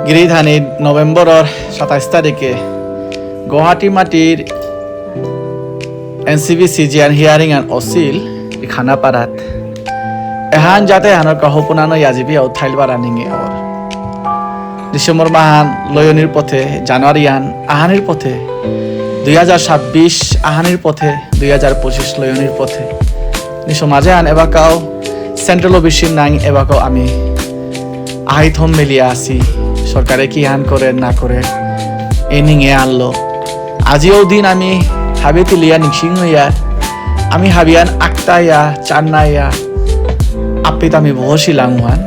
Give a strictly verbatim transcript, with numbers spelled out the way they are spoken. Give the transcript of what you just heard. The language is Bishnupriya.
গিরিধানী নভেম্বরর সাতাইশ তারিখে গুয়াহাটি মাটির এনসিবিসি জিয়ান হিয়ারিং আন অসিল ই খানাপাড়াত। এহান যাতে এহানর কাহপুনানো ইয়াজিবি আউ থাইল বারা নিঙে অর। ডিসেম্বর মাহান লয়নির পথে, জানুয়ারি আন আহানির পথে, দুই হাজার ছাব্বিশ আহানির পথে, দুই হাজার পঁচিশ লয়নির পথে। নি সমাজে আন এবাকাও সেন্ট্রাল ওবিসি নাং এবাকাও আমি আহাই থম মেলিয়া আসি। সরকারে কি হান করে না করে, এই নিঙে আনলো। আজিও দিন আমি হাবি তিলিয়া নিংসিং হইয়া, আমি হাবিয়ান আক্তায়া, চান্নায়া, আপিত আমি বহসিলাম হান।